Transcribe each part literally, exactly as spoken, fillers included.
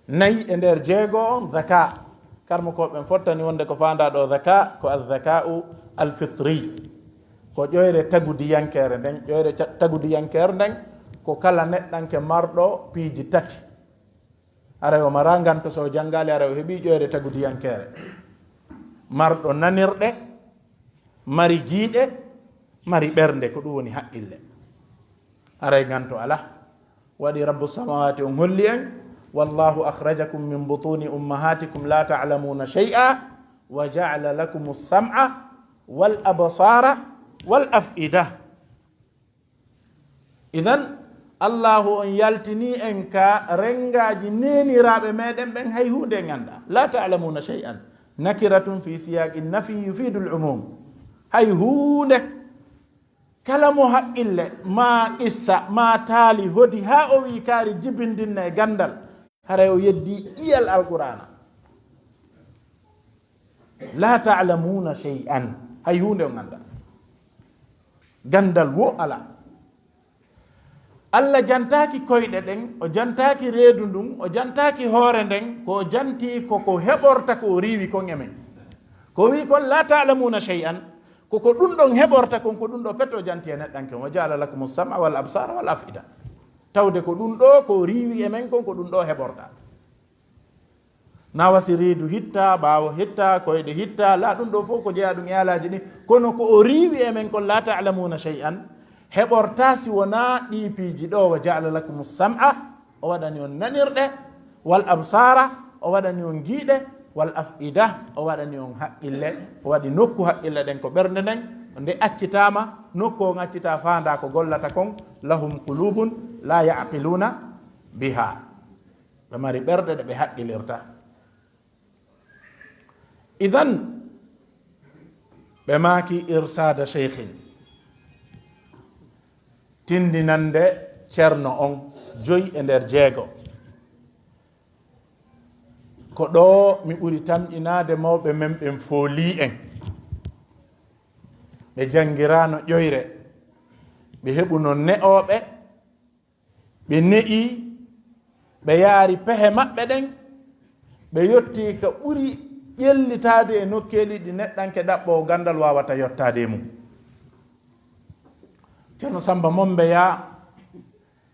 Nayi e nder jeego on, zaka. Karmokooɓe ɓen fottani wonde ko faandaa ɗoo zaka, ko azzaka'u alfitri. Ko ƴoyre tagudiyankeere nden. Ƴoyre ca-, tagudiyankeere nden ko kala neɗɗanke marɗo piiji tati. Haray o maraa nganto, so o janngaali, haray o heɓii ƴoyre tagudiyankeere. Marɗo nanirɗe, mari giiɗe, mari ɓernde, ko ɗum woni haqqille. Haray nganto alaa. Waɗi Rabbu Samawati on holli en, "Wallahu akhrajakum min butuni ummahatikum la ta'lamuna shay'a, wa ja'ala lakumu sam'a, wal absara, wal af'ida." Idan, Allahu on yaltini en ka rengaaji neeniraaɓe meɗen ɓen, hay huunde en anndaa. La ta'lamuna shay'an. Nakiratun fi siyaqi nafi yufidu al-umum. Hay huunde. Kala mo haqqille, maa qissa, maa taali, hodi haa o wi'i kaari jibindinna e ganndal, haray o yeddii ƴiyal Alqur'aana. La ta'lamuna shay'an. Hay huunde on anndaa. Ganndal wo alaa. Alla jantaaki koyɗe ɗen, o jantaaki reedu ndun, o jantaaki hoore nden, ko o janti ko ko heɓorta ko o riiwi kon e men. Ko o wi'i kon, "La ta'lamuna shay'an", ko ko ɗun ɗon heɓorta kon, ko ɗun ɗoo pet o janti e neɗɗanke on. "Wa ja'ala lakumu sam'a wal absara wal af'ida." Tawde ko ɗun ɗoo ko o riiwi e men kon, ko ɗun ɗoo heɓorta. Na wasi reedu hitta, ɓaawo hitta, koyɗe hitta, laa ɗun ɗoo fow ko jeyaa ɗun e alaaji ɗin. Kono ko o riiwi e men kon, "La ta'lamuna shay'an", heɓortaa si wonaa ɗii piiji ɗoo, "Wa ja'ala lakumu sam'a", o waɗani on nanirɗe, "wal absara", o waɗani on giiɗe, "wal af'ida", o waɗani on haqqille, o waɗi nokku haqqille ɗen ko ɓernde nden, nde accitaama, nokku on accitaa faandaa ko gollata kon, "lahum qulubun la ya'qiluna biha." Ɓe mari ɓerɗe ɗe ɓe haqqilirta. Idan, ɓe maaki irsaada sheykhin, tindinande cerno on, joy e nder jeego. Ko ɗoo mi ɓuri tamƴinaade mawɓe men ɓen foolii en. Ɓe janngiraano ƴoyre, ɓe heɓuno ne'ooɓe, ɓe ne'i, ɓe yaari pehe maɓɓe ɗen, ɓe yottii ka ɓuri ƴellitaade e nokkeeli ɗi neɗɗanke ɗaɓɓoowo ganndal waawata yottaade e mum. Ceerno Sammba Mombeya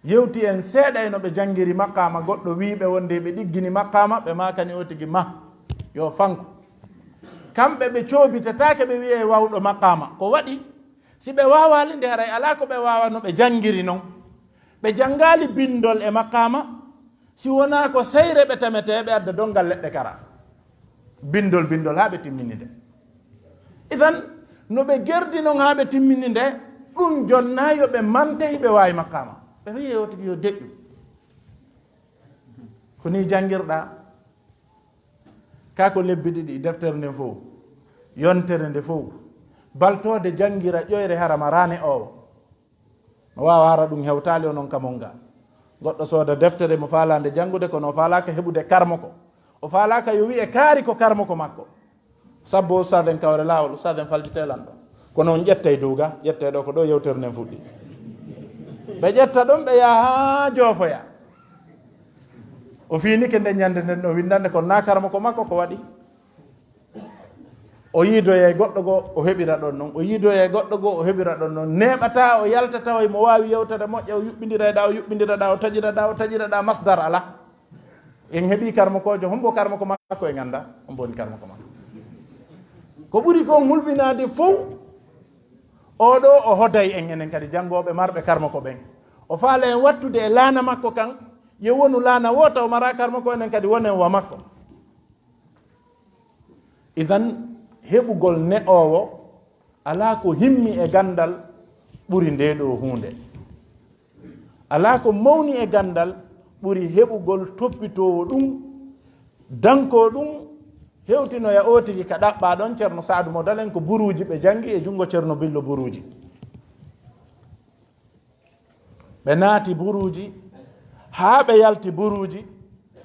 yewti en seeɗa e no ɓe janngiri maqaama, goɗɗo wi'i ɓe wonde ɓe ɗiggini maqaama, ɓe maakani o tigi ma, yo fanku. Kamɓe ɓe coobitetaake, ɓe wi'e wawɗo maqaama. Ko waɗi? Si ɓe waawaali nde, haray alaa ko ɓe waawa no ɓe janngiri non. Ɓe janngaali binndol e maqaama, si wonaa ko seyre ɓe tametee, ɓe adda donngal leɗɗe kara. Binndol, binndol haa ɓe timmini nde. Idan, no ɓe gerdi non haa ɓe timmini nde, ɗun jonnaa yo ɓe mante hiɓe waawi maqaama. Ɓe wi'i o tigi yo deƴƴu. Ko nii janngirɗaa? Kaa ko lebbi ɗiɗi deftere nden fow, yontere nde fow, baltoode janngira ƴoyre hara maraane oowo. No waawa hara ɗun hewtaali onon ka mon ga. Goɗɗo sooda deftere mo faalaa nde janngude, kono o faalaaka heɓude karmoko. O faalaaka yo wi'e kaari ko karmoko makko. Sabbo ustaaden kawre laawol, ustaaden faltitee lan ɗoo. Kono on ƴettay dow ga, ƴettee ɗoo ko ɗoo yewtere nden fuɗɗi. Ɓe ƴetta ɗon, ɓe yaha haa joofoya. O fiinike nden ɲande nden ɗoo winndande, kono naa karmoko makko ko waɗi. O yiidoyay goɗɗo goo, o heɓira ɗon non. O yiidoyay goɗɗo goo, o heɓira ɗon non. Neeɓataa o yalta tawa himo waawi yewtere moƴƴa, o yuɓɓindira e ɗaa, o yuɓɓindira ɗaa, o taƴira ɗaa, o taƴira ɗaa, masdar alaa. En heɓii karmokoojo, hombo karmoko makko en anndaa? Hombo woni karmoko makko? Ko ɓuri kon hulɓinaade fow, oo ɗoo o hoday en, enen kadi janngooɓe marɓe karmoko ɓen. O faala en wattude e laana makko kan, yo wonu laana woo taw maraa karmoko, enen kadi wonen wa makko. Idan, heɓugol ne'oowo alaa ko himmi e ganndal ɓuri ndee ɗoo huunde. Alaa ko mawni e ganndal ɓuri heɓugol toppitoowo ɗun, dankoo ɗun, hewtinoya oo tigi ka ɗaɓɓaa ɗon. Ceerno Saadu Modal en ko buruuji ɓe janngi e junngo Ceerno Billo Buruuji. Ɓe naati buruuji, haa ɓe yalti buruuji,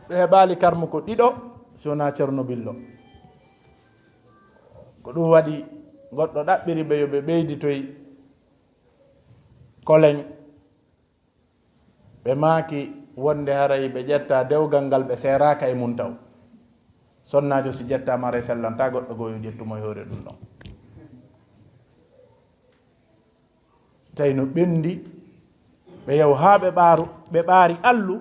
ɓe heɓaali karmoko ɗiɗo, si wonaa Ceerno Billo. Ko ɗun waɗi goɗɗo ɗaɓɓiri ɓe yo ɓe ɓeyditoy kolen. Ɓe maaki, wonde haray ɓe ƴetta dewgal ngal ɓe seeraaka e mun taw. Sonnaajo si ƴettaama haray sellantaa goɗɗo goo yo ƴettu mo e hoore ɗun ɗon. Tawi no ɓenndi, ɓe yaw haa ɓe ɓaaru, ɓe ɓaari allu,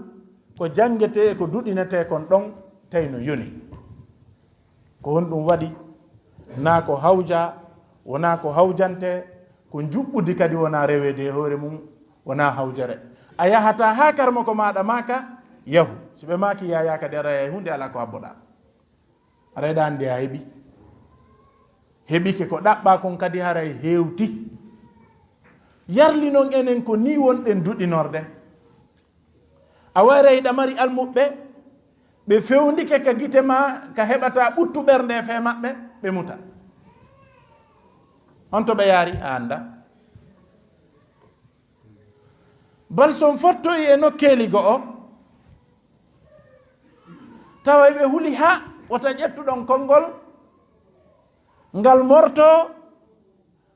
ko janngetee e ko duɗinetee kon ɗon, tawi no yoni. Ko honɗun waɗi? Naa ko hawjaa, wonaa ko hawjantee, ko njuɓɓudi kadi wonaa reweede e hoore mun, wonaa hawjere. A yahataa haa karmoko maaɗa maaka, yahu. Si ɓe maaki yaayaa kadi, aɗa yaha e huunde alaa ko habboɗaa. Aɗa yiɗa anndi a heɓi. Heɓike ko ɗaɓɓaa kon kadi haray hewti. Yarli non enen ko nii wonɗen duɗinorde. A wayra hiɗa mari almuɓɓe, ɓe fewndike ka gite maa, ka heɓataa ɓuttu ɓernde e fee maɓɓe, ɓe muta. On to ɓe yaari, a anndaa. Bal si on fottoyi e nokkeeli go'o, tawa ɓe huli haa wota ƴettuɗon konngol, ngal mortoo,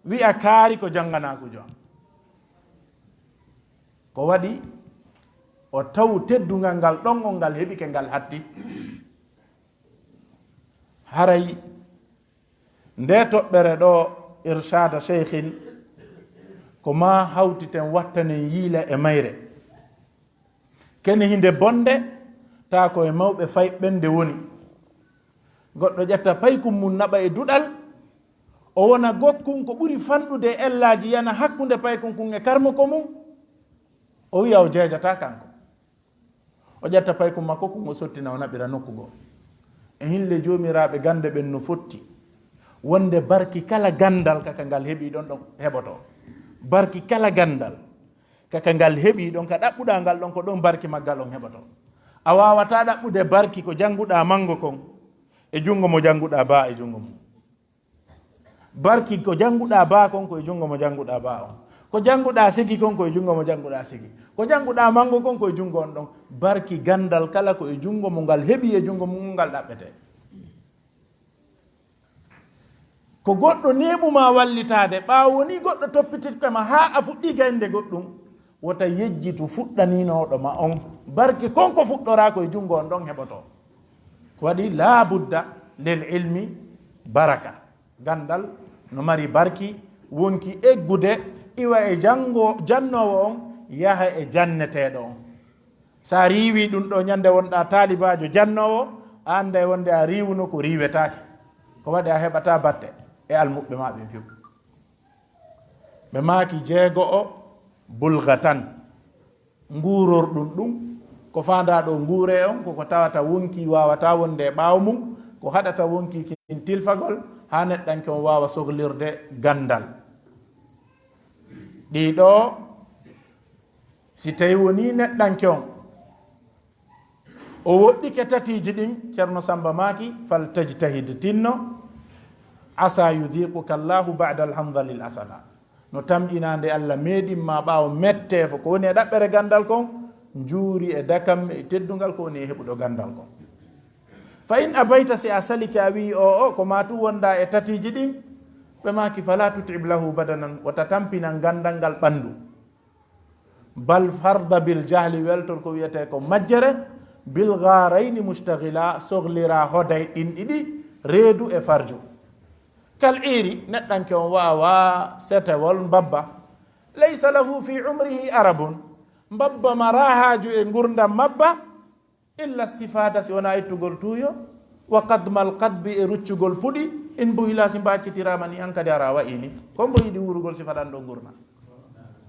wi'a kaari ko jannganaakuujo am. Ko waɗi o tawu teddungal ngal ɗon on ngal heɓike ngal hatti. Haray ndee toɓɓere ɗoo, irshaada sheykhin, ko maa hawtiten wattanen yiila e mayre. Kene hinde bonde, taa ko e mawɓe fayɓɓe nde woni. Goɗɗo ƴetta paykun mun naɓa e duɗal, o wona gokkun ko ɓuri fanɗude e ellaaji yana hakkunde paykun kun e karmoko mun, o wi'a o jeejataa kanko. O ƴetta paykun makko kun o sottina o naɓira nokku goo. E hin le joomiraaɓe gannde ɓen no fotti, wonde barki kala ganndal kaka ngal heɓi ɗon ɗon heɓoto. Barki kala ganndal kaka ngal heɓi ɗon ka ɗaɓɓuɗaa ngal ɗon ko ɗon barki maggal on heɓoto. A waawataa ɗaɓɓude barki ko jannguɗaa manngo kon e junngo mo jannguɗaa baa e junngo mum. Barki ko jannguɗaa baa kon ko e junngo mo jannguɗaa baa on. Ko jannguɗaa sigi kon ko e junngo mo jannguɗaa sigi. Ko jannguɗaa manngo kon ko e junngo on ɗon. Barki ganndal kala ko e junngo mo ngal heɓi e junngo mum ngal ɗaɓɓetee. Ko goɗɗo neeɓu maa wallitaade, ɓaawo wonii goɗɗo toppititta ma haa a fuɗɗii gaynde goɗɗum, wota yejjitu fuɗɗaniinooɗo ma on. Barki kon ko fuɗɗoraa ko e junngo on ɗon heɓotoo. Ko waɗi laa budda lil ilmi baraka. Ganndal no mari barki, wonki eggude, iwa e janngo, jannoowo on, yaha e janneteeɗo on. So a riiwii ɗun ɗoo ñannde wonɗaa taalibaajo jannoowo, a annday wonde a riiwuno ko riiwetaake. Ko waɗi a heɓataa batte e almuɓɓe maa ɓen few. Ɓe maaki jeego'o bulgatan. Nguurorɗun ɗun, ko faandaa ɗoo nguuree on, ko ko tawata wonkii waawataa wonde e ɓaawo mun, ko haɗata wonkii kin tilfagol, haa neɗɗanke on waawa sohlirde ganndal. Ɗii ɗoo, si tawii wonii neɗɗanke on, o woɗɗike tatiiji ɗin, Ceerno Sammba maaki, "Fal tajtahid, tinno, asaa yudiiquka Allaahu ba'dal hanzalil asala." No tamƴinaa nde Alla meeɗin ma ɓaawo mettee fo, ko woni e ɗaɓɓere ganndal kon, njuuri e dakam e teddungal ko woni e heɓuɗo ganndal kon. Fa in abayta, si a salike a wi'i, "Oo, oo, ko maa tun wondaa e tatiiji ɗin," ɓe maaki, "Falaa tut'ib lahu badanan, wota tampinan ganndal ngal ɓanndu. Bal farda bil jahli, weltor ko wi'etee ko majjere, bil ghaarayni mushtaghila, sohliraa hoday ɗin ɗiɗi, reedu e farju." Kal iiri, neɗɗanke on waawaa setewol mbabba. Laysa lahu fi umrihi arabun. Mbabba maraa haaju e ngurndan mbabba. Illa sifada, si wonaa ittugol tuuyo. Wa qadmal qadbi, e ruccugol puɗi. In buhila, si mbaccitiraama ni, an kadi araa wa'i ni. Ko mbo yiɗi wuurugol sifa ɗan ɗoo ngurndan?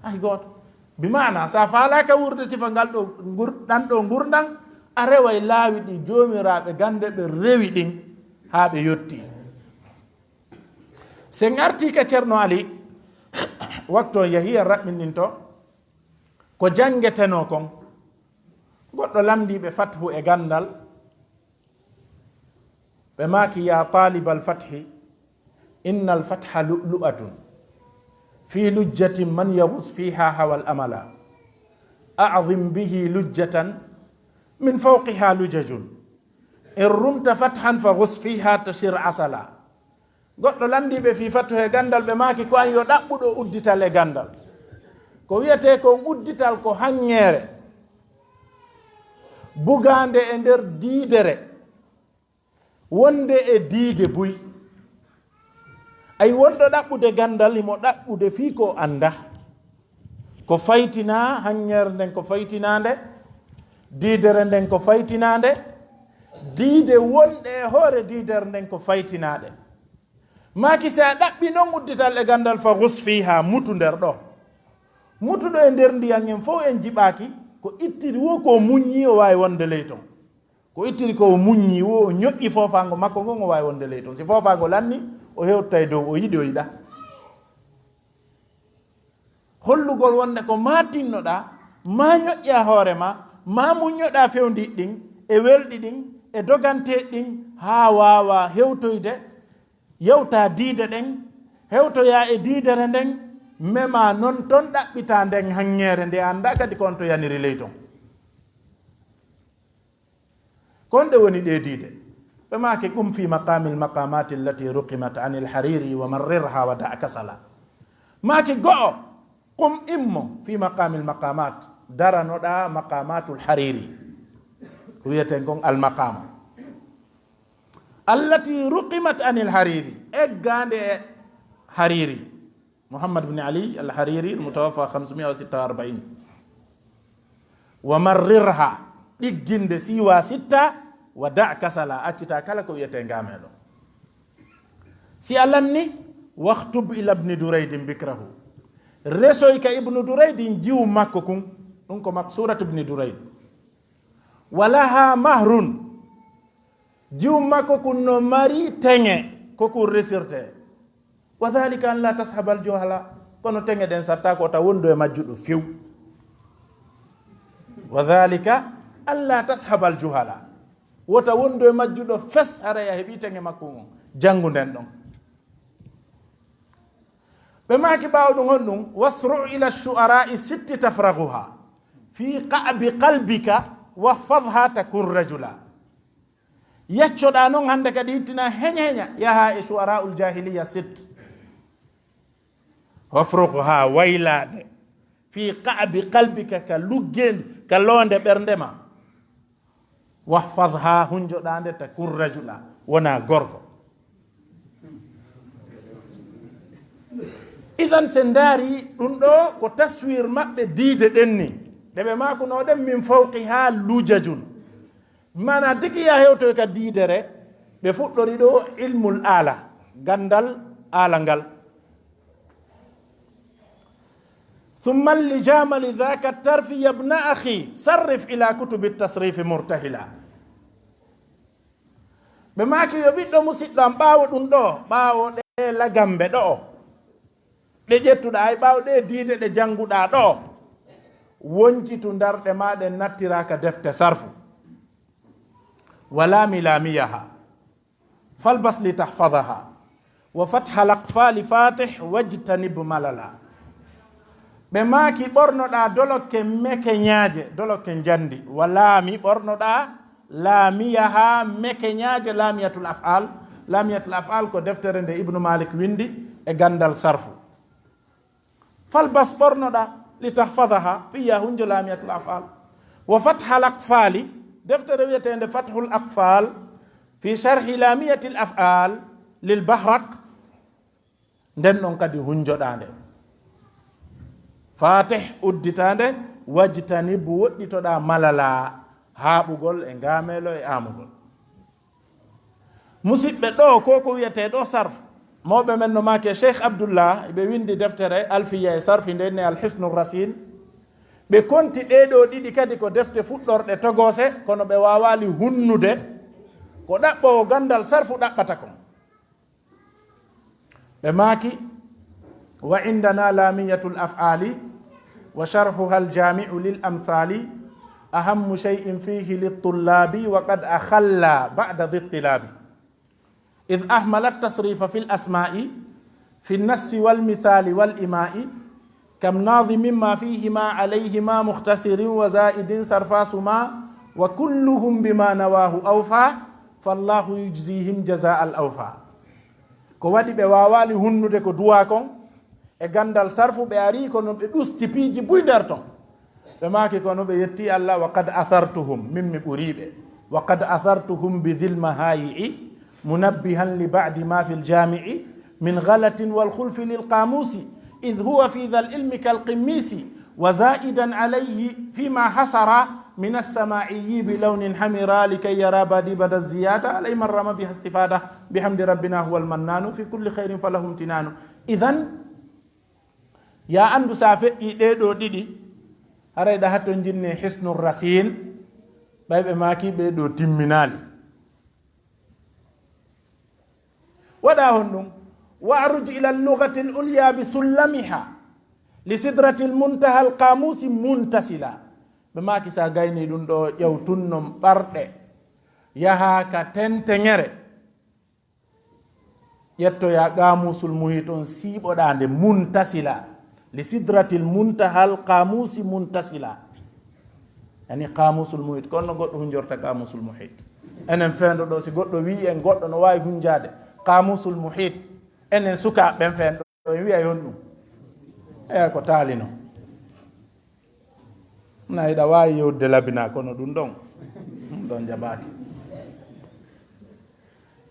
Hay gooto. Bi maana, sa faalaaka wuurde sifa ngal ɗoo ngur-, ɗan ɗoo ngurndan, a reway laawi ɗi joomiraaɓe gannde ɓe rewi ɗin haa ɓe yotti. Sen artii ka Ceerno Ali, waktu on yahii, en raɓɓinɗinto ko janngetenoo kon. Goɗɗo lanndii ɓe fathu e ganndal, ɓe maaki, "Yaa taalibal fathi, innal fatha lu'lu'atun, fi lujjatin man yaghus fiha hawal amala, a'zim bihi lujjatan, min fawqiha lujajun, in rumta fathan fa ghus fiha tashir asala." Goɗɗo lanndii ɓe fii fathu e ganndal, ɓe maaki, "Ko an yo ɗaɓɓuɗo uddital e ganndal." Ko wi'etee kon uddital ko hanŋeere. Bugaande e nder diidere, wonde e diide buy. Ay wonɗo ɗaɓɓude ganndal, himo ɗaɓɓude fii ko annda. Ko faytinaa, hanŋeere nden ko faytinaande, diidere nden ko faytinaande, diide wonɗe e hoore diidere nden ko faytinaaɗe. Maaki si a ɗaɓɓi non uddital e ganndal, fa gus fiihaa, mutu nder ɗoo. Mutuɗo e nder ndiyan en fow en jiɓaaki, ko ittiri woo ko muññi o waawi wonde ley ton. Ko ittiri ko o muññi woo, o ñoƴƴi foofaango makko ngon, o waawi wonde ley ton. Si foofaango lanni, o hewtay dow, o yiɗi, o yiɗa. Hollugol wonde ko maa tinnoɗaa, maa ñoƴƴaa hoore maa, maa muññoɗaa fewndiiɗi ɗin, e welɗi ɗin, e doganteeɗi ɗin, haa waawaa hewtoyde, yewtaa diide ɗen, hewtoyaa e diidere nden, memaa non ton ɗaɓɓitaa nden hanŋeere nde anndaa kadi ko on to yaniri ley ton. Kon ɗe woni ɗee diide. Ɓe maaki, "Qum fi maqamil maqamati allati ruqimat anil hariri wa marrirha wa da' kasala." Maaki go'o, "Qum, immo, fi maqamil maqamat, daranoɗaa maqamatul hariri." Ko wiyeten kon al maqama. "Allati ruqimat anil hariri." Eggaande e hariri. Muhammad bin Ali al-Hariri, al-mutawaffa khamsamiya wa sitta wa arba'in. "Wa marrirha," ɗigginde siiwa sitta, "wa da' kasala," accitaa kala ko wiyetee ngaameelo. Si a lanni, "Waktub ila Ibni Duraydin bikrahu." Resoy ka Ibnu Duraydin jiwu makko kun, ɗun ko Maqsurat Ibni Durayd. "Wa laha mahrun." Jiwu makko kun no mari teŋe, ko kun resirte. "Wa dhalika an la tashabal juhala." Kono teŋe ɗen satta ko ta wondu e majjuɗo few. "Wa dhalika an la tashabal juhala." Wota wondu e majjuɗo fes, haray a heɓi teŋe makko ngon. Janngu nden ɗon. Ɓe maaki ɓaawo ɗum honɗum, "Wasru ila shu'ara'i sitti tafraghuha. Fi qa'bi qalbika wahfazha takun rajula." Yaccoɗaa non hannde kadi hittina heña heña, yaha e shu'ara'ul jahiliya sitt. "Wafruqha, waylaade. Fi qa'bi qalbika, ka luggeendi, ka loonde ɓernde ma. Wahfazha, hunjoɗaa nde, takun rajula, wona gorko." Idan, se ndaari ɗum ɗo ko taswir maɓɓe diide ɗen ni, ɗe ɓe maakunoo ɗen, "Min fawqiha lujajun." Maanaa, tigi ya hewtoy ka diidere, ɓe fuɗɗori ɗo ilmul aala, ganndal aala ngal. "Thumma lijama li dhaka tarfi yabna akhi, sarrif ila kutubi tasrifi murtahila." Ɓe maaki, "Yo ɓiɗɗo musiɗɗo am, ɓaawo ɗum ɗo, ɓaawo ɗe lagambe ɗo, ɗe ƴettuɗaa, ay ɓaawo ɗe diide ɗe jannguɗaa ɗo, woncitu ndarɗe maa ɗen nattiraa ka defte sarfu. Wa laami laamiyaha, falbas li tahfadaha, wa fathal aqfali fatih, wajtanib malala." Ɓe maaki, "Ɓornoɗaa dolokke mekeñaaje, dolokke njandi, wa laami, ɓornoɗaa laamiyaha mekeñaaje, laamiyatul af'al." Laamiyatul af'al ko deftere nde Ibnu Malik windi e ganndal sarfu. "Falbas, ɓornoɗaa, li tahfadaha, fiya hunjo laamiyatul af'al. Wa fathal aqfali, deftere wiyeteende Fathul Aqfal, fi sharhi laamiyatil af'al lil Bahraq." Nden ɗon kadi hunjoɗaa nde. Fatih, udditaa nde, wajtanib, woɗɗitoɗaa malala, haaɓugol e ngaameelo e aamugol. Musiɓɓe, ɗo ko ko wiyetee ɗo sarf. Mawɓe men no maake Cheikh Abdullah, ɓe windi deftere Alfiya e sarfi nde, ne Al Hisnu Rasin. Ɓe konti ɗee ɗoo ɗiɗi kadi ko defte fuɗɗorɗe togoose, kono ɓe waawaali hunnude ko ɗaɓɓoowo ganndal sarfu ɗaɓɓata kon. Ɓe maaki, "Wa indana laamiyatul af'ali, wa sharhuha al jami'u lil amthali, ahammu shay'in fihi lit tullabi, wa qad akhalla ba'da dhi tilabi. Idh ahmala at tasrifa fil asma'i, fi nassi wal mithali wal ima'i, kam nadhimin ma fihima alayhima mukhtasiri wa zaidin sarfa suma, wa kulluhum bima nawahu awfa, fallahu yujzihim jaza al awfa." Ko waɗi ɓe waawaali hunnude ko duwaa kon e ganndal sarfu, ɓe arii ko non ɓe ɗusti piiji buy nder ton. Ɓe maaki kono ɓe yetti Allah, wa qad athartuhum, min mi ɓuri ɓe. Wa qad athartuhum bi dhil mahayi'i, munabbihan li ba'di ma fil jami'i, min ghalatin wal khulfi lil qamusi, idh huwa fi dhal ilmi kal qimmisi, wa za'idan alayhi fi ma hasara, min as-sama'i bi lawnin hamira, likay yara badi bada ziyada, alay man rama biha istifada, bihamdi rabbina huwal mannanu, fi kulli khairin falahu imtinanu. Idhan, Yaa anndu, si a feƴƴii ɗee ɗoo ɗiɗi, haray ɗa hatonjinne Hisnur Rasin, ɓay ɓe maaki ɓee ɗoo timminaali. Waɗaa honɗun? Wa'ruj ila llugatil ulya bi sullamiha, li sidratil muntaha al qamusi muntasila. Ɓe maaki, si a gaynii ɗun ɗoo, ƴew tun non ɓarɗe, yahaa ka tenteŋere. Ƴettoyaa Qaamuusul Muhiit on siiɓoɗaa nde, muntasila, li sidratil muntahal qaamuusi muntasila. Yani Qaamuusul Muhiit, kono no goɗɗo hunjorta Qaamuusul Muhiit. Enen fendo ɗoo, si goɗɗo wi'i en goɗɗo no waawi hunjaade Qaamuusul Muhiit, enen sukaaɓe ɓen fendo ɗoo, en wi'ay honɗun? Eya, ko taalino. Na hiɗa waawi yewtude labinaa, kono ɗun ɗon, ɗun ɗon jaɓaaki.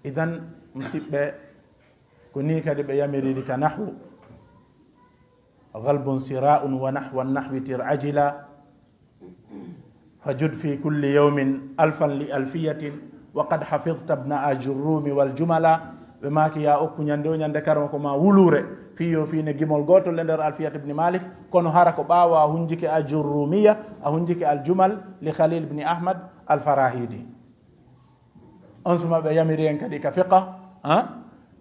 Idan, musiɓɓe, ko nii kadi ɓe yamiriɗi ka nahwu. Galbun sira'un wa nahwan nahwi tir ajila. Fa jud fi kulli yawmin alfan li alfiyatin, wa qad hafidta ibna ajurrumi wal jumala. Ɓe maaki, yaa okku ñande o ñande karamoko maa wuluure, fii yo fii ne gimol gootol e nder Alfiyat ibni Malik, kono hara ko ɓaawo a hunjike Ajurrumiya, a hunjike Aljumal li Khalil ibni Ahmad Alfarahidi. On suma ɓe yamiri en kadi ka fiqa, ha?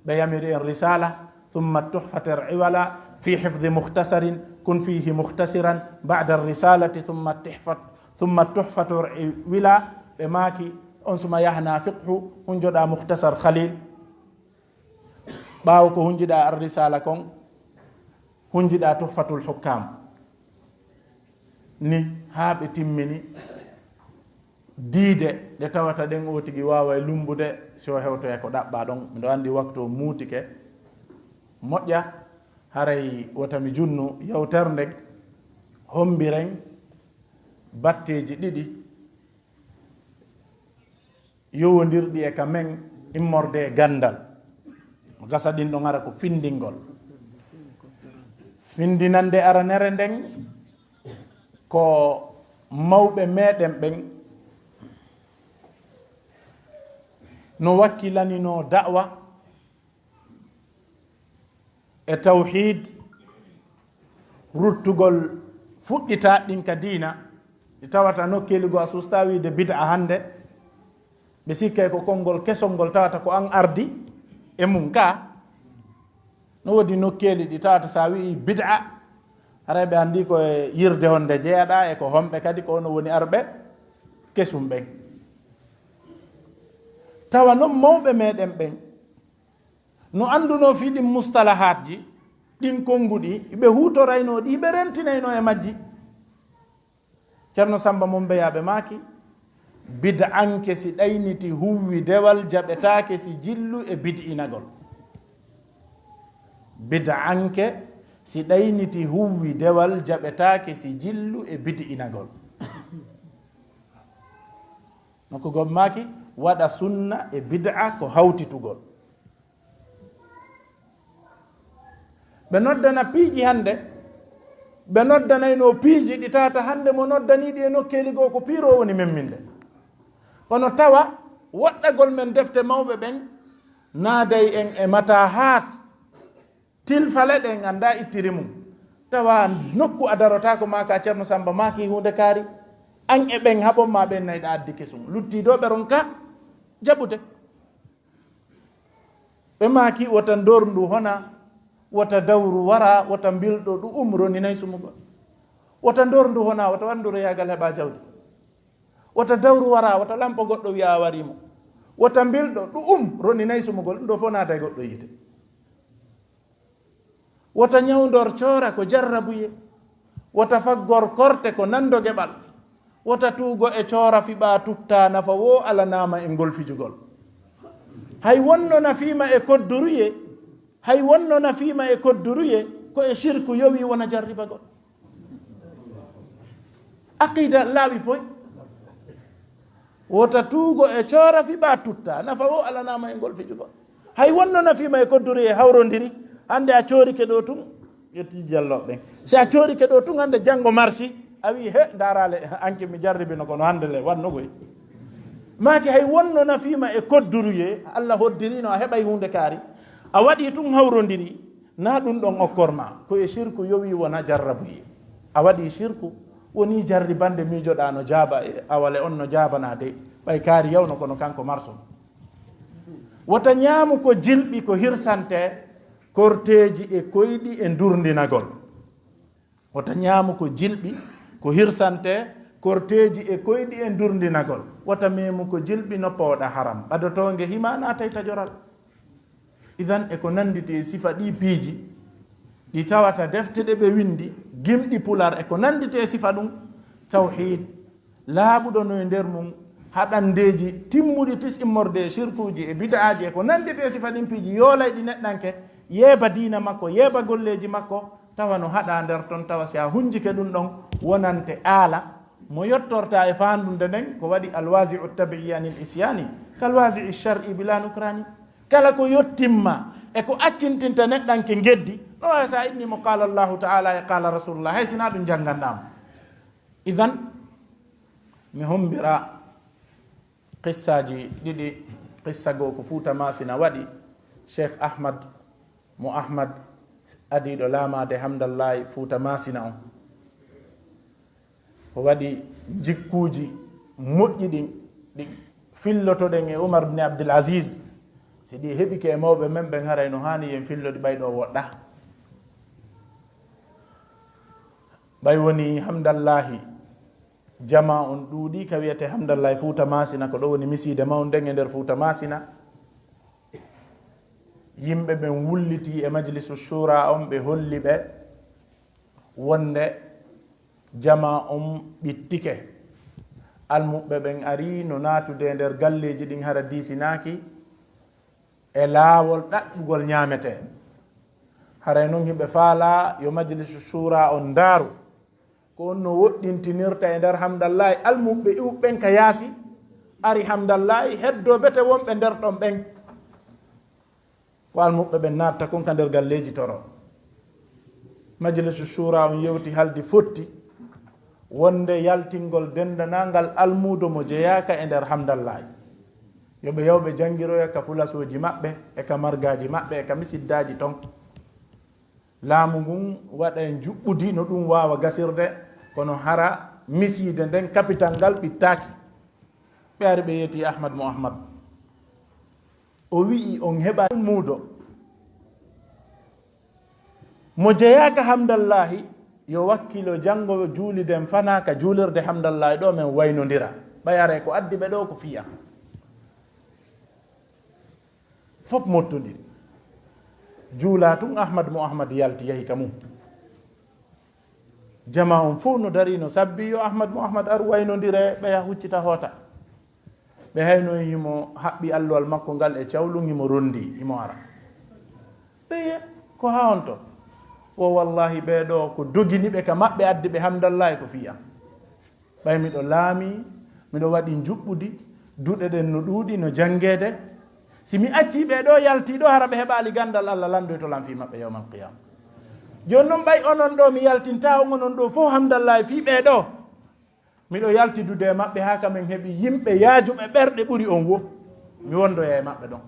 Ɓe yamiri en risala, thumma tuhfata iwala fi hifdi mukhtasarin, kun fihi mukhtasiran ba'da risalati, thumma tuhfat, thumma tuhfatu wila. Ɓe maaki, on suma yahna fiqhu, hunjoɗa Mukhtasar Khalil. Ɓaawo ko hunjiɗa Ar-Risala kon, hunjiɗa Tuhfatul Hukkam. Ni haa ɓe timmini diide ɗe tawata ɗen o tigi waaway lumbude, si o hewtoya ko ɗaɓɓa ɗon. Miɗo anndi waktu o muutike. Moƴƴa, haray wota mi junnu yewtere nden, hombiren batteeji ɗiɗi yowondirɗi e ka men immorde e ganndal. Gasa ɗin ɗon ara ko findingol. Findinande aranere nden ko mawɓe meɗen ɓen no wakkilaninoo da'wa e tawhiid, ruttugol fuɗɗitaaɗi ɗin ka diina, ɗi tawata nokkeeli goo a sustaa wiide bid'a hannde, ɓe sikkay ko konngol kesol ngol tawata ko an ardi e mun ka. No woodi nokkeeli ɗi tawata si a wi'i bid'a, haray ɓe anndi ko e yirde honde jeyaɗaa e ko homɓe kadi ko no woni arɓe kesum ɓen. Tawa non mawɓe meɗen ɓen, no anndunoo fii ɗin mustalahaatji, ɗin konnguɗi, ɓe huutoraynoo ɗi, ɓe rentinaynoo e majji. Ceerno Sammba Mombeyaa ɓe maaki, bid'anke si ɗayniti huuwi dewal jaɓetaake si jillu e bid'inagol. Bid'anke si ɗayniti huuwi dewal jaɓetaake si jillu e bid'inagol. Nokku goo maaki, waɗa sunna e bid'a ko hawtitugol. Ɓe noddana piiji hannde, ɓe noddanaynoo piiji ɗi tawata hannde mo noddanii ɗi e nokkeeli goo ko piiroo woni memminde. Kono tawa woɗɗagol men defte mawɓe ɓen naaday en e matahaat, tilfale ɗen anndaa ittiri mum. Tawa nokku a darotaako maa ka Ceerno Sammba maaki huunde kaari, an e ɓen haɓon maa ɓen nayɗa addi kesum. Luttii doo ɓe ronka jaɓude. Ɓe maaki, wota ndorndu hona, wota dawru wara, wota mbilɗo ɗu'um roninay sumugol. Wota ndorndu hona, wota wanndu reyaagal heɓa jawdi. Wota dawru wara, wota lampo goɗɗo wi'a a warii mo. Wota mbilɗo ɗu'um roninay sumugol, ɗum ɗoo fof naata e goɗɗo yiite. Wota ñawndor coora ko jarrabuyee. Wota faggor korte ko nando geɓal. Wota tuugo e coora fiɓaa tuttaa nafa woo alanaama e ngol fijugol. Hay wonno nafiima e kodduruyee, hay wonno nafiima e kodduruyee, ko e sirku yowii wona jarribagol. Aqida laaɓi poy. Wota tuugo e coora fiɓa tutta. Nafa wo alanaama e ngol fijugo. Hay wonno nafiima e kodduri e hawrondiri, hannde a coorike ɗo tun, ƴetti jallooɓe ɓen. Si a coorike ɗo tun hannde, janngo marsi, a wi'i, "He, ndaaraale, anke mi jarribino kono hannde le wanno koy." Maaki hay wonno nafiima e kodduruyee, Allah hoddirino a heɓay huunde kaari. A waɗi tun hawrondiri, na ɗun ɗon okkor ma. Ko e shirku yowi wona jarrabuyee. A waɗi shirku, woni jarribande miijoɗaa no jaaba e awale on no jaabana de, ɓay kaari yawno kono kanko marson. Wota ñaamu ko jilɓi ko hirsante korteeji e koyɗi e ndurdinagol. Wota ñaamu ko jilɓi ko hirsante korteeji e koyɗi e ndurdinagol. Wota meemu ko jilɓi no pooɗa haram. Ɓadotoonge hima naatay tajoral. Idan e ko nannditi e sifa ɗii piiji, ɗi tawata defte ɗe ɓe winndi, gimɗi pular e ko nannditi e sifa ɗum, tawhiid, laaɓuɗo no e nder mum haɗandeeji timmuɗi tis immorde e shirkuuji e bid'aaji e ko nannditi e sifa ɗin piiji yoolayɗi neɗɗanke, yeeba diina makko, yeeba golleeji makko, tawa no haɗa nder ton, tawa si a hunjike ɗum ɗon, wonante aala mo yottorta e faandunde nden, ko waɗi alwazi'u tabi'i anil isyani, kalwazi'i shar'i bila nukrani. Kala ko yottimma e ko accintinta neɗɗanke geddi, no waawi sa inni mo qala Allahu ta'ala e qala Rasulullah, hay sina ɗum jannganɗaama. Idan, mi hombira qissaaji ɗiɗi, qissa goo ko Fuuta Maasina waɗi, Cheikh Ahmad mo Ahmad adiiɗo laamaade Hamdallaay Fuuta Maasina on. O waɗi jikkuuji moƴƴi ɗin, ɗi fillotoɗen e Umar bin Abdul Aziz. Si ɗi heɓike e mawɓe men ɓen, haray no haani yen filloɗi ɓay ɗo woɗɗa. Ɓay woni Hamdallaahi, jamaa on ɗuuɗi ka wi'ete Hamdallaahi Fuuta Maasina, ko ɗo woni misiide mawɗo nden e nder Fuuta Maasina. Yimɓe ɓen wullitii e Majlisu Shuura on, ɓe holli ɓe wonde jamaa on ɓittike. Almuɓɓe ɓen arii no naatude e nder galleeji ɗin, hara diisinaaki e laawol ɗaɓɓugol ñaametee. Haray non hiɓe faalaa yo Majlisu Shuura on ndaaru ko on no woɗɗintinirta e nder Hamdallaahi almuɓɓe iwɓe ɓen ka yaasi, ari Hamdallaahi heddoo bete wonɓe nder ɗon ɓen. Ko almuɓɓe ɓen naatta kon ka nder galleeji toro. Majlisu Shuura on yewti haldi fotti wonde yaltingol denndanangal almuudo mo jeyaaka e nder Hamdallaahi. Yo ɓe yaw ɓe janngiroya ka fulasooji maɓɓe, e ka margaaji maɓɓe, e ka misiddaaji ton. Laamu ngun waɗa e njuɓɓudi no ɗum waawa gasirde, kono hara misiide nden kapital ngal ɓittaaki. Ɓe ari ɓe yeeti Ahmad mo Ahmad. O wi'i, "On heɓa muudo. Mo jeyaaka Hamdallaahi, yo wakkilo janngo juuliden fanaa ka juulirde Hamdallaahi ɗo men waynondira. Ɓay aray ko addi ɓe ɗo ko fii an." Fof mottondiri. Juulaa tun Ahmad mo Ahmad yalti yahi ka mum. Jamaa on fof no darii no sabbii yo Ahmad mo Ahmad ar waynondire, ɓeya huccita hoota. Ɓe haynoyi himo haɓɓi alluwal makko ngal e cawlun, himo rondi, himo ara. Ɓeye, ko haa honto? Wo wallahi ɓee ɗoo ko dogini ɓe ka maɓɓe addi ɓe Hamdallaahi ko fii an. Ɓay miɗo laamii, miɗo waɗi njuɓɓudi, duɗe ɗen no ɗuuɗi, no janngeede. Si mi accii ɓee ɗoo yaltii ɗoo, hara ɓe heɓaali ganndal Alla lanndoyto lan fii maɓɓe yawmal qiyaama. Jooni non, ɓay onon ɗoo mi yaltintaa on, onon ɗoo fof Hamdallaahi fii ɓee ɗoo. Miɗo yaltidude e maɓɓe haa ka men heɓi yimɓe yaajuɓe ɓerɗe ɓuri on wo. Mi wondoya e maɓɓe ɗon.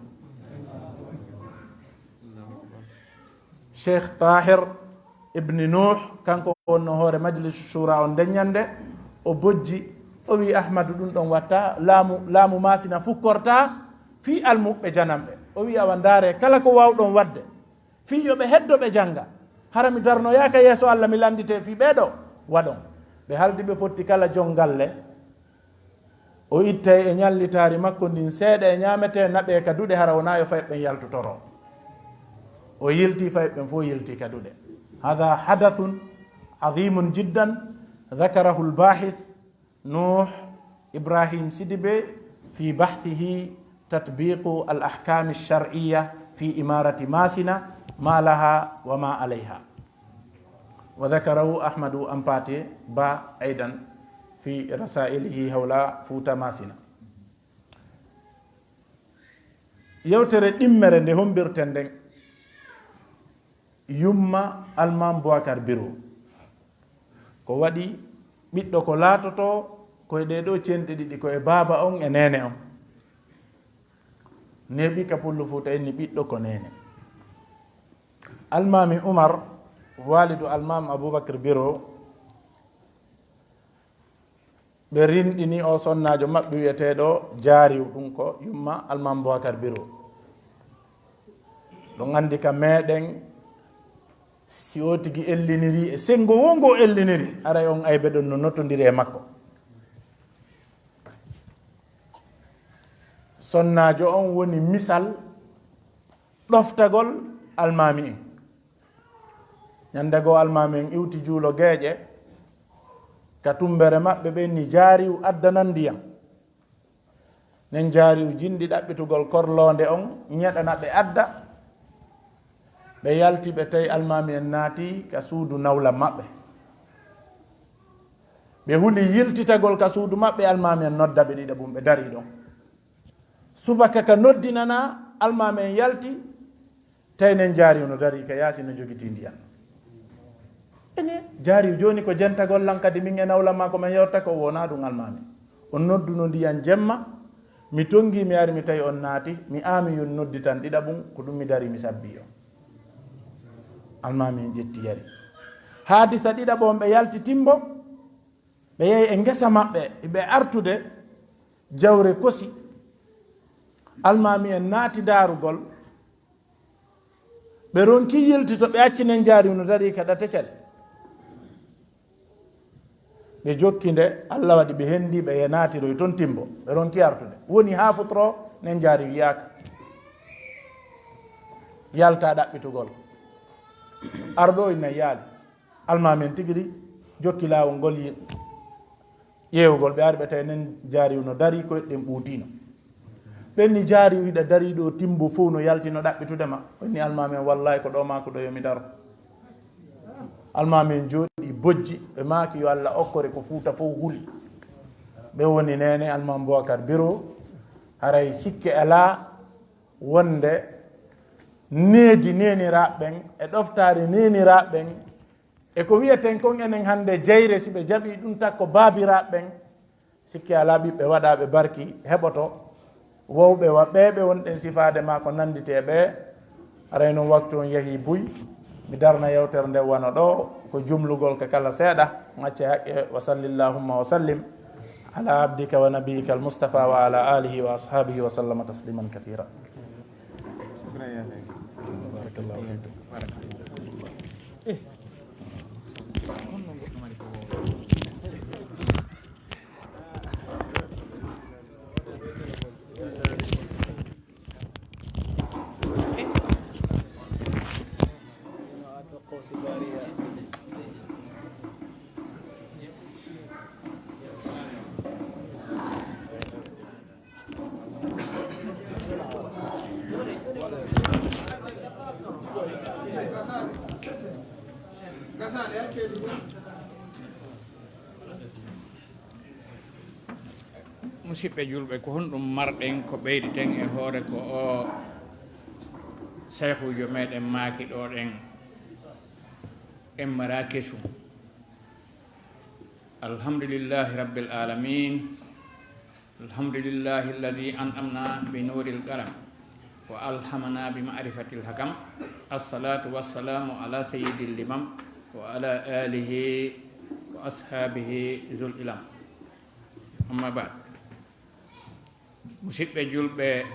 Cheikh Tahir ibni Nuh, kanko wonno hoore Majlisu Shura on nden ñannde, o bojji, o wi'i, "Ahmadu, ɗum ɗon watta, laamu, laamu Maasina fukkorta fii almuɓɓe jananɓe." O wi'i, "Awa ndaare, kala ko waawɗon waɗde fii yo ɓe heddo ɓe jannga, hara mi darnoyaaka yeeso Alla mi lannditee fii ɓee ɗoo, waɗon." Ɓe haldi ɓe fotti kala jon galle, o ittay e ñallitaari makko ndin seeɗa e ñaametee, naɓee ka duɗe, hara wonaa yo fayɓe ɓen yaltu toro. O yiltii, fayɓe ɓen fof yiltii ka duɗe. Hada hadathun azimun jiddan, dhakarahu al-bahith Nuh Ibrahim Sidibe fi bahthihi Tatbiqu al-ahkami ash-shar'iyya fi imarati Masina, ma laha wa ma alayha. Wa dhakarahu Ahmadu Ampate Ba Aidan في رسائله حول فوتا ماسينا. Yewtere ɗimmere nde hommbirten nden, yumma Almaami Bubakar Biro. Ko waɗi ɓiɗɗo ko laatotoo ko e ɗee ɗoo cenɗe ɗiɗi, ko e baaba on e neene on. Neeɓi ka Pullo Fuuta en ni ɓiɗɗo ko neene. Almaami Umar, waalidu Almaami Abubakar Biro, ɓe rinɗini o sonnaajo maɓɓe wi'eteeɗo Jaariw, ɗum ko yumma Almaami Bubakar Biro. Ɗon anndi ka meɗen, si o tigi elliniri e senngo woo ngo elliniri, aray on aybe ɗon no notondiri e makko. Sonnaajo on woni misal ɗoftagol almaami en. Ñande goo almaami en iwti juulo geeƴe, ka tummbere maɓɓe ɓen ni Jaariw addanan ndiyam. Nen Jaariw jinndi ɗaɓɓitugol korloonde on, ñeɗana ɓe adda. Ɓe yalti, ɓe tawi almaami en naati ka suudu nawla maɓɓe. Ɓe huli yiltitagol ka suudu maɓɓe, almaami en nodda ɓe ɗiɗaɓun, ɓe darii ɗon. Subaka ka noddinanaa, almaami en yalti, tawi nen Jaariw no darii ka yaasi no jogitii ndiyam. Ene, Jaariw, jooni ko jentagol lan kadi min e nawla maa ko men yewta ko wonaa ɗum almaami. On nodduno ndiyam jemma, mi tongii mi ari mi tawi on naati, mi aami yo nodditan ɗiɗaɓun, ko ɗum mi darii mi sabbii on. Almaami en ƴetti yari. Haadisa ɗiɗaɓo on ɓe yalti Timbo, ɓe yehi e ngesa maɓɓe, ɓe artude jawre Kosi. Almaami en naati daarugol, ɓe ronki yiltito, ɓe acci nen Jaariw no darii ka ɗate cali. Ɓe jokki nde, Alla waɗi ɓe hendi, ɓe naatiroi ton Timbo, ɓe ronki artude. Woni haa futuro, nen Jaariw yi'aaka. Yalta ɗaɓɓitugol. Arɗo inna yaali. Almaami en tigi ɗi jokki laawol ngol yi-, ƴeewgol. Ɓe ari ɓe tawi nen Jaariw no darii, koyɗe ɗen ɓuutiino. Ɓen ni Jaariw hiɗa darii ɗoo, Timbo fow no yalti no ɗaɓɓitude ma. Ɓen ni almaami en, wallaahi ko ɗoo maa ko ɗoo yo mi daro. Almaami en jooɗii bojji, ɓe maaki yo Alla okkore ko Fuuta fow huli. Ɓe woni neene Almaami Bubakar Biro, haray sikke alaa wonde needi neeniraaɓe ɓen e ɗoftaare neeniraaɓe ɓen e ko wi'eten kon enen hannde jeyre, si ɓe jaɓii ɗum takko baabiraaɓe ɓen, sikke alaa ɓiɓɓe waɗaaɓe barki heɓoto, wowɓe wa ɓee ɓe wonɗen sifaade maa ko nannditi e ɓee. Haray non waktu on yahii buy, mi darna yewtere nden wano ɗoo, ko jumlugol ka kala seeɗa, macce haqqe, wa sallillahumma wa sallim ala abdika wa nabiyika al-Mustafa wa ala alihi wa ashabihi wa sallama tasliman kathira. Barakallahu fikum. Musiɓɓe julɓe, ko honɗum marɗen ko ɓeyditen e hoore ko o sayhuujo meɗen maaki ɗo ɗen en maraa kesum? Alhamdulillahi Rabbil Alamin. Alhamdulillahi alladhi an'amna bi nuril qalam wa alhamana bi ma'rifatil hakam. Assalatu wassalamu ala sayyidil limam wa ala alihi wa ashabihi zul ilam. Amma ba'd. Musiɓɓe julɓe,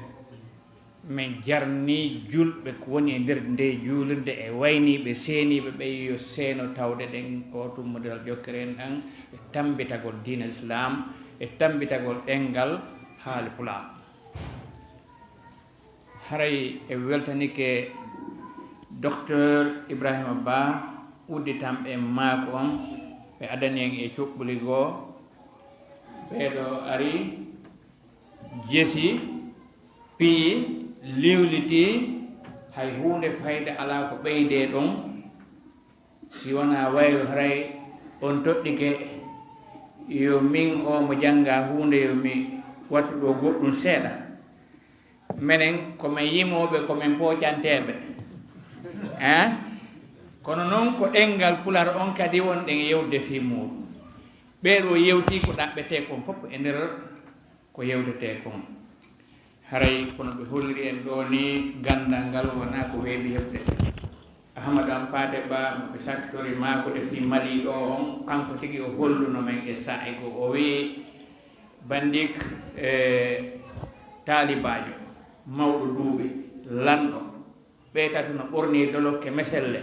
men jarni julɓe ko woni e nder nde juulirde e wayniiɓe seeniiɓe ɓen yo seeno tawde ɗen o tummbodiral jokkere en ɗan e tammbitagol diina Islaam e tammbitagol ɗemngal haali Pulaar. Haray e weltanike Doktor Ibrahima Ba udditanɓe maako on, ɓe adani en e cuɓɓuli goo. Ɓee ɗoo ari, jesi, piyi, liwliti, hay huunde fayda alaa ko ɓeydee ɗon, si wanaa wayru haray on toɗɗike. Yo min oo mo janngaa huunde, yo mi wattu ɗoo goɗɗun seeɗa. Menen ko men yimooɓe, ko men poocanteeɓe. Eh? Kono non ko ɗenngal Pular on kadi wonɗen yewtude fii muuɗum. Ɓee ɗoo yewtii ko ɗaɓɓetee kon fof e nder ko yewtetee kon. Haray kono ɓe holliri en ɗoo nii, ganndal ngal wonaa ko weeɓi heɓde. Ahmadu Hampaate Ba, mo ɓe sakkitori maakude fii Mali ɗoo on, kanko tigi o holluno men e saa'i goo, o wi'i, Bandik, e taalibaajo, mawɗo duuɓi, lanɗo, ɓee tatu no ɓornii dolokke meselle,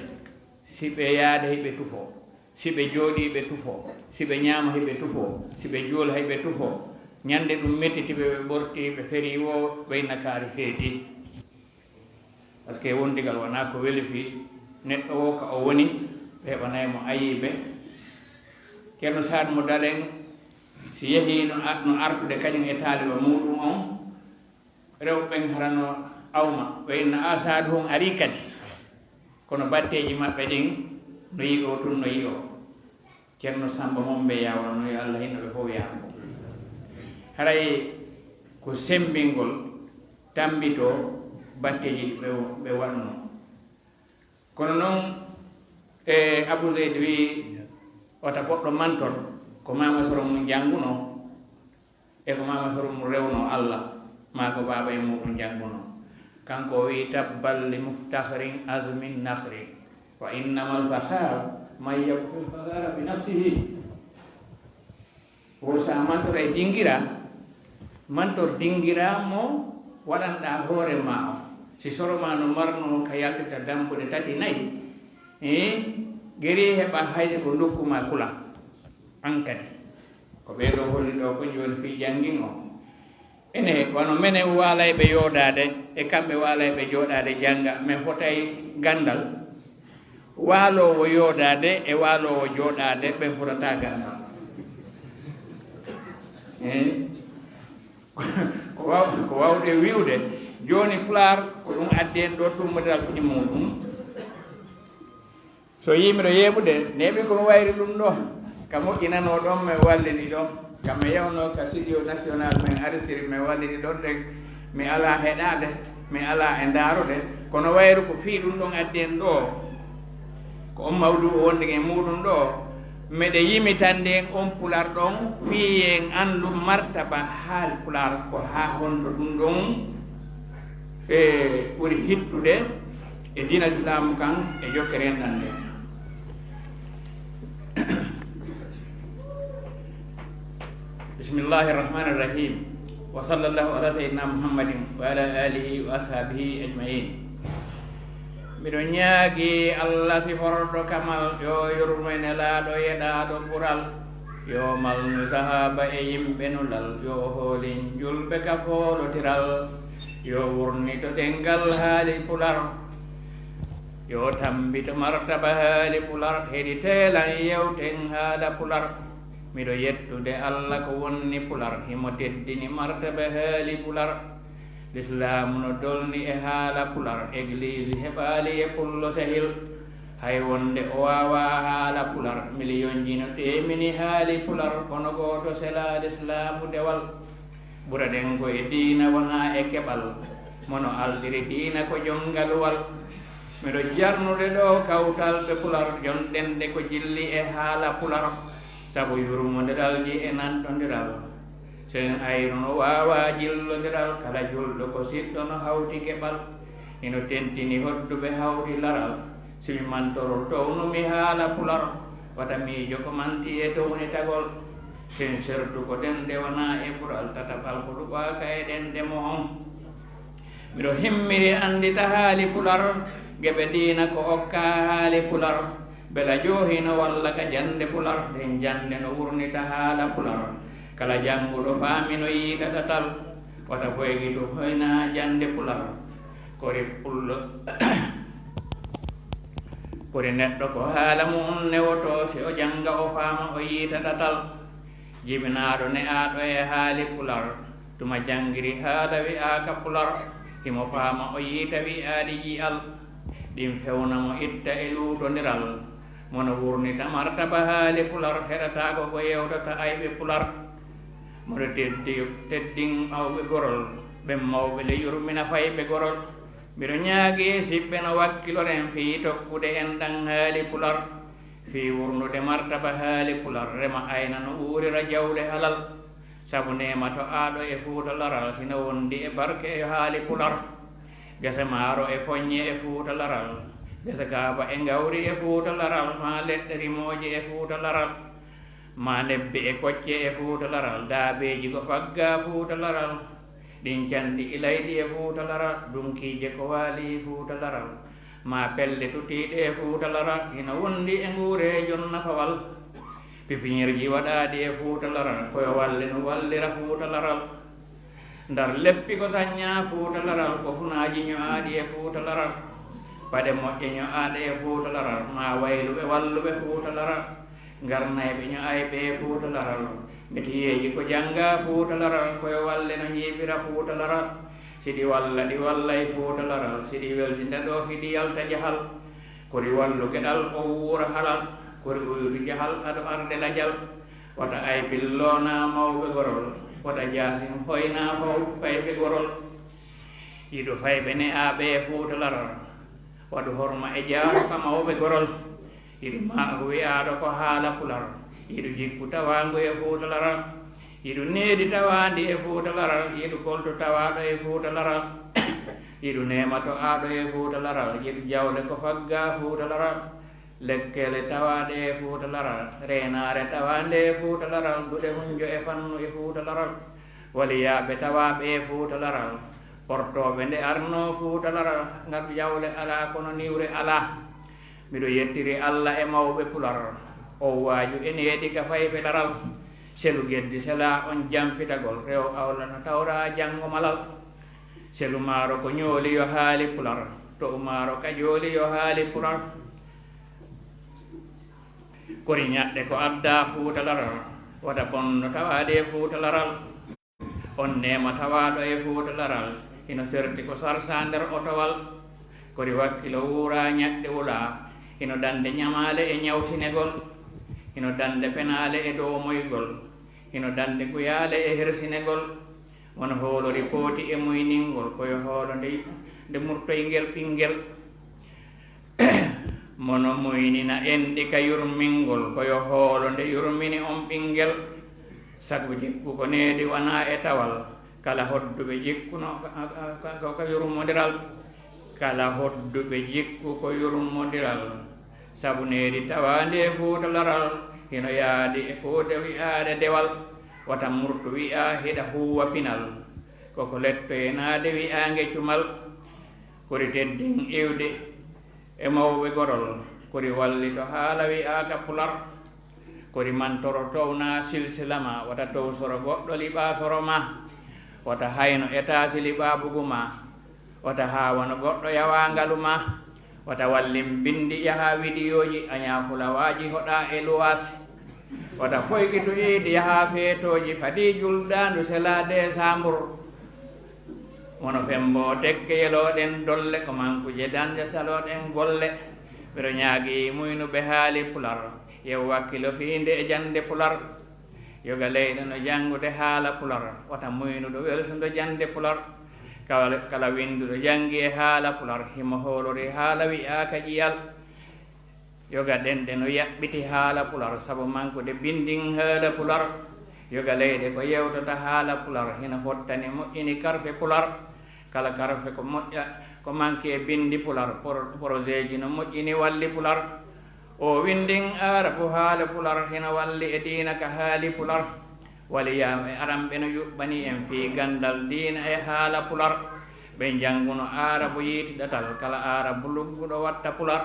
si ɓe yaada hiɓe tufoo, si ɓe jooɗii ɓe tufoo, si ɓe ñaama hiɓe tufoo, si ɓe juula hiɓe tufoo. Ñande ɗum mettiti ɓe, ɓe ɓorti, ɓe ferii woo, ɓe inna kaari feeti. Parce que wondigal wonaa ko weli fii neɗɗo woo ka o woni, ɓe heɓanay mo ayiibe. Ceerno Saadu mo Dalen, si yehii no a-, no artude kañum e taaliba muuɗum on, rewɓe ɓen hara no awma, ɓe inna, "Aa, Saadu on arii kadi." Kono batteeji maɓɓe ɗin, no yi'oo tun, no yi'oo. Ceerno Samba Mombe Yaawa, no yo Allah hinno ɓe fof yaafo. Haray ko semmbingol tammbitoo batteeji ɗi ɓe, ɓe waɗnoo. Kono non, e Abu Zeyd wi'i, wata goɗɗo mantor ko maama soro mum janngunoo, e ko maama soro mum rewnoo Allah, maa ko baaba e muuɗum janngunoo. Kanko o wi'i, "Tabban li muftakhrin azmin nakhri, wa innamal fakharu man yabghil fakhara bi nafsihi." Wo sa mantor e dingira, mantor dingira mo waɗanɗaa hoore maa on. Si soro maa no marnoo ka yaltita dambuɗe tati, nayi, eh, geri heɓa hayde ko ndokku maa kula. An kadi. Ko ɓee ɗoo holli ɗoo ko jooni fii janngin on. Ene, wano menen waalayɓe yoodaade, e kamɓe waalayɓe jooɗaade jannga, men fotay ganndal. Waaloowo yoodaade e waaloowo jooɗaade, ɓen fotataa ganndal. Eh? Ko waaw-, ko waawɗe wi'ude, jooni Pulaar, ko ɗum addi en ɗoo tummbodiral fii muuɗum. So yii miɗo yeeɓude, neeɓi ko mi wayri ɗum ɗoo. Ka moƴƴinanoo ɗon, mi wallini ɗon. Ka mi yawnoo ka studio national, min arisiri, mi wallini ɗon ɗen. Mi alaa heɗaade, mi alaa e ndaarude. Kono wayru ko fii ɗum ɗon addi en ɗoo. Ko on mawduu o wondi e muuɗum ɗoo. Miɗo yimitande en on Pulaar ɗon, fii en anndu martaba haali Pulaar ko haa honto ɗum ɗon e ɓuri hittude e diina Islaamu kan e jokkere enɗan nden. Bismillahi rahmani rahim. Wa sallallahu ala sayyidina Muhammadin wa ala alihi wa ashabihi ajmain. Miɗo ñaagi Allah siforɗo kamal, yo yurmene laaɗo yeɗaaɗo ɓural. Yo malnu sahaaba e yimɓe nulal, yo hoolin julɓe ka foolotiral. Yo wurnito ɗenngal haali Pular. Yo tambito martaba haali Pular, heɗi teelan yewten haala Pular. Miɗo yettude Alla ko wonni Pular, himo teddini martaba haali Pular. Lislaamu no dolni e haala Pular, Egliisi heɓaali e Pullo Sehil. Hay wonde o waawaa haala Pular, miliyonji no teemini haali Pular, kono gooto selaa Lislaamu dewal. Ɓuraɗen ko e diina wonaa e keɓal, mo no aldiri diina ko jonngaluwal. Miɗo jarnude ɗoo kawtalɓe Pular, jonɗen de ko jilli e haala Pular, sabu yurmondiral ji e nantondiral. So en ayru no waawaa jillondiral, kala julɗo ko siɗɗo no hawti keɓal. Hino tentini hodduɓe hawti laral, si mi mantorol townumi haala Pular, wata miijo ko manti e townitagol. Sen sertu ko ɗen ɗe wonaa e ɓural, tataɓal ko ɗuɓaaka e ɗen ɗe mo on. Miɗo himmiri anndita haali Pular, geɓe diina ko okkaa haali Pular. Bela joo hino walla ka jannde Pular, ɗen jannde no wurnita haala Pular. Kala jannguɗo faami no yiita ɗatal, wata foygitu hoyna jannde Pular. Kori pullo, kori neɗɗo ko haala mu'un newotoo, si o jannga o faama o yiita ɗatal. Jibinaaɗo ne'aaɗo e haali Pular, tuma janngiri haala wi'aaka Pular, himo faama o yiita wi'aali ji'al, ɗin fewna mo itta e luutondiral. Mono wurnita martaba haali pular, heɗataako ko yewtata ayɓe pular. Mono teddi, teddin mawɓe gorol, ɓen mawɓe le yurmina fayɓe gorol. Miɗo ñaagi siɓɓe no wakkiloren fii tokkude en ɗan haali pular, fii wurnude martaba haali pular, rema ayna no wuurira jawle halal. Sabu neema to aaɗo e Fuuta Laral, hino wondi e barke e haali pular. Gese maaro e foññe e Fuuta Laral, gese kaaba e ngawri e Fuuta Laral, maa leɗɗe rimooje e Fuuta Laral, maa nebbe e kocce e Fuuta Laral, daabeeji ko faggaa Fuuta Laral, ɗin canɗi ilayɗi e Fuuta Laral, dunkiije ko waali Fuuta Laral, maa pelle tutiiɗe e Fuuta Laral, hino wondi e nguureejo nafawal. Pipiñirji waɗaaɗi e Fuuta Laral, ko yo walle no wallira Fuuta Laral. Ndar leppi ko saññaa Fuuta Laral, ko funaaji ño'aaɗi e Fuuta Laral. Paɗe moƴƴe ño'aaɗe e Fuuta Laral, maa wayluɓe walluɓe Fuuta Laral. Ngarnayɓe ño'ayɓe e Fuuta Laral. Metiyeeji ko janngaa Fuuta Laral, ko yo walle no ñiiɓira Fuuta Laral. Si ɗi walla, ɗi wallay Fuuta Laral. Si ɗi weltinta ɗoo, hiɗi yalta jahal. Kori wallu geɗal, o wuura halal. Kori uyudu jahal, aɗo arde lajal. Wata ay pilloonaa mawɓe gorol, wata jaasin hoynaa faw fayɓe gorol. Yiɗu fayɓe ne'aaɓe e Fuuta Laral, waɗu horma e jaaro ka mawɓe gorol. Yiɗu maaku wi'aaɗo ko haala pular, yiɗu jikku tawaangu e Fuuta Laral. Yiɗu needi tawaandi e Fuuta Laral, yiɗu koltu tawaaɗo e Fuuta Laral. Yiɗu neema to'aaɗo e Fuuta Laral, yiɗu jawle ko faggaa Fuuta Laral. Lekkele tawaaɗe e Fuuta Laral, reenaare tawaande e Fuuta Laral, duɗe hunjo e fannu e Fuuta Laral, waliyaaɓe tawaaɓe e Fuuta Laral, portooɓe nde arnoo Fuuta Laral, ngam jawle alaa kono niwre alaa. Miɗo yettiri Alla e mawɓe pular, on waaju e needi ka fayɓe laral. Selu geddi selaa on janfitagol, rewo awla no tawraa janngo malal. Selu maaro ko ñooli yo haali pular, to'u maaro ka jooli yo haali pular. Kori ñaɗɗe ko addaa Fuuta Laral, wata bonno tawaade e Fuuta Laral. On neema tawaaɗo e Fuuta Laral, hino serti ko sarsa nder otowal. Kori wakkilo wuuraa ñaɗɗe wulaa, hino dande ñamaale e ñawsinegol, hino dande penaale e doomoygol, hino dande guyaale e hersinegol. Wano hoolori pooti e muyningol, ko yo hoolo nde, nde murtoyngel ɓinngel. Mono muynina enɗi ka yurmingol, ko yo hoolo nde yurmini on ɓinngel. Sabu jikku ko needi wanaa e tawal, kala hodduɓe jikku no ka, ka, ka, ka yurmondiral. Kala hodduɓe jikku ko yurmondiral. Sabu needi tawaandi e Fuuta Laral, hino yaadi e kuuɗe wi'aaɗe dewal. Wata murtu wi'a hiɗa huuwa pinal. Koko lettoyenaade wi'aange cumal. Kori teddin iwde e mawɓe gorol. Kori wallito haala wi'aaka pular. Kori mantoro towna silsila ma, wata towsoro goɗɗo liɓaa soro ma. Wata hayno etaasi liɓaa bugu ma. Wata haawano goɗɗo yawaa ngalu ma. Wata wallin binndi yahaa widiyooji, añaa fulawaaji hoɗaa e luwaas. Wata foykitu iidi yahaa feetooji, fadii juldaandu selaa deesambur. Wono femmboo tekke yelooɗen dolle, ko mankuje dande salooɗen golle. Miɗo ñaagii muynuɓe haali pular, yo wakkilo fiinde e jannde pular. Yoga leyɗe no janngude haala pular, wata muynuɗo welsundo jannde pular. Kala, kala winnduɗo janngi e haala pular, himo hoolori haala wi'aaka ƴiyal. Yoga ɗenɗe no yaɓɓiti haala pular, sabu mankude binndin haala pular. Yoga leyɗe ko yewtata haala pular, hino fottani moƴƴini karfe pular. Kala karfe ko moƴƴa, ko manki e binndi pular, por-, porojeeji no moƴƴini walli pular. O winndin aarabu haala pular, hino walli e diina ka haali pular. Waliyaaɓe aranɓe no yuɓɓani en fii ganndal diina e haala pular. Ɓe njannguno aarabu yiiti ɗatal, kala aarabu lugguɗo watta pular.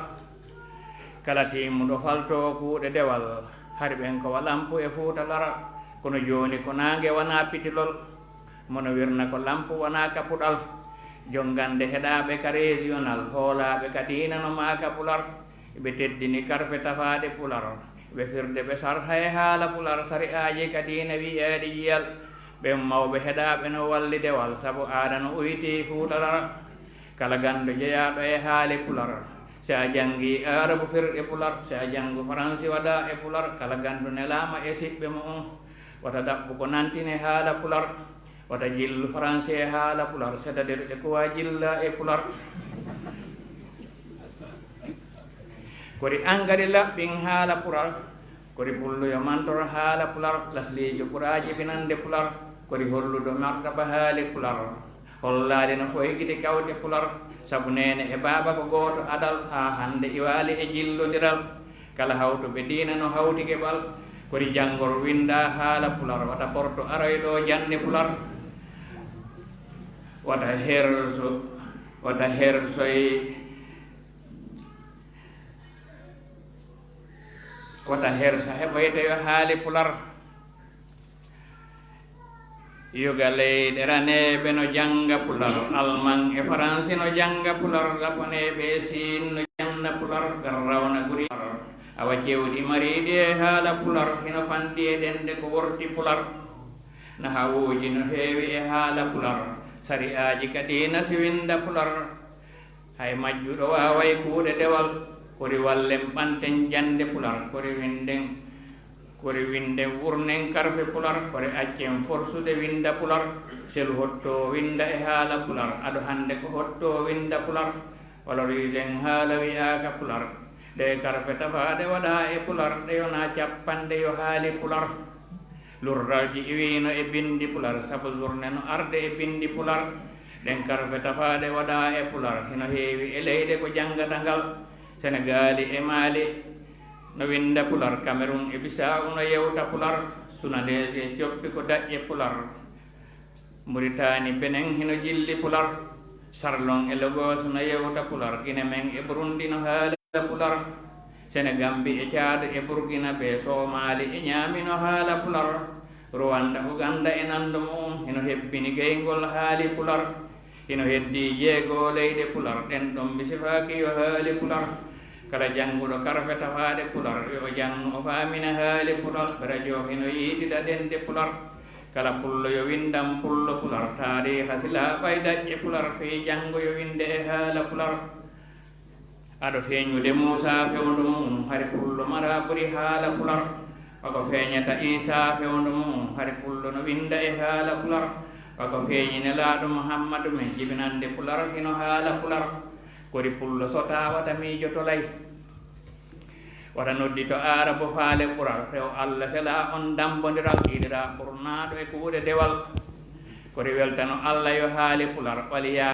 Kala tiimuɗo faltoo kuuɗe dewal, hari ɓen ko wa lampu e Fuuta Laral, kono jooni ko naange wanaa pitilol. Mono wirna ko lampu wanaa ka puɗal. Jongande heɗaaɓe ka regional, hoolaaɓe ka diina no maaka pular. Ɓe teddini karfe tafaaɗe pular. Ɓe firde ɓe sarha e haala pular sari'aaji ka diina wi'eede jiyal. Ɓen mawɓe heɗaaɓe no walli dewal, sabu aada no uytii Fuuta Laral. Kala ganndo jeyaaɗo e haali pular, Si a janngii Aarabu, fir e Pular. Si a janngu Faransi, waɗaa e Pular. Kala ganndo nelaama e siɓɓe mu'un. Wata ɗaɓɓu ko nantini haala Pular. Wata jillu Faransi e haala Pular, c'est-à-dire e ko wa jilla e Pular. Kori an kadi laɓɓin haala Pular. Kori pullo yo mantor haala Pular, lasliijo ɓuraa jibinande Pular, kori holludo martaba haali Pular. Hollaali no foy gite kawte Pular, sabu neene e baaba ko gooto adal, haa hannde iwaali e jillondiral. Kala hawtuɓe diina no hawti geɓal, kori janngor winnda haala Pular, wata porto aroy ɗoo jannde Pular. Wata herso, wata hersoy Wata hersa heɓoyte yo haali Pular. Yuga leyɗe raneeɓe no jannga Pular, Alman e Faransi no jannga Pular, Japoneeɓe e Siin no janna Pular, Garrawna guri Pular. Awa cewɗi mariiɗi e haala Pular, hino fanɗi e ɗenɗe ko worti Pular. Nahawuuji no heewi e haala Pular, sari'aaji ka diina si winnda Pular. Hay majjuɗo waaway kuuɗe dewal. Kori wallen ɓanten jannde Pular, kori winden, kori winden wurnen karfe Pular, kori accen forsude winnda Pular. Selu hotto winnda e haala Pular, ado hannde ko hotto winnda Pular. Valorisen haala wi'aaka Pular. Ɗee karfe tafaaɗe waɗaa e Pular, ɗe yonaa cappanɗe yo haali Pular. Lurralji iwiino e binndi Pular, sabu journée no arde e binndi Pular. Ɗen karfe tafaaɗe waɗaa e Pular, hino heewi e leyɗe ko janngata ngal. Senegaali e Maali no winnda Pular, Kamerun e Bisaawu no yewta Pular, Sunaleesi e Coppi ko daƴƴe Pular. Muritaani, Benen hino jilli Pular, Sarlon e Logos no yewta Pular, Gine men e Burundi no haala Pular, Senegambi e Caad e Burgina be Soomaali e Ñaami no haala Pular, Ruwanda, Uganda e nanndo mu'un hino hebbini geyngol haali Pular, hino heddii jeego leyɗe Pular, ɗen ɗon mi sifaaki yo haali Pular. Kala jannguɗo karfe tafaaɗe Pular, yo o jannu o faamina haali Pular, ɓe radio hino yiitida ɗenɗe Pular. Kala pullo yo winndan pullo Pular, taariiha si laaɓay daƴƴe Pular, fii janngo yo winnde e haala Pular. Ado feeñude Muusaa fewndo mu'un, hari pullo maraa ɓuri haala Pular. Bako feeñata Iisaa fewndo mu'un, hari pullo no winnda e haala Pular. Bako feeñi Nelaaɗo Muhammadu men, jibinande Pular hino haala Pular. Kori pullo so taawata miijoto lay. Wata noddito Aarabu faale Pular, rew Alla sela on dammbondiral, kiiɗiraa ɓurnaaɗo e kuuɗe dewal. Kori weltano Alla yo haali Pular, ɓaliyaa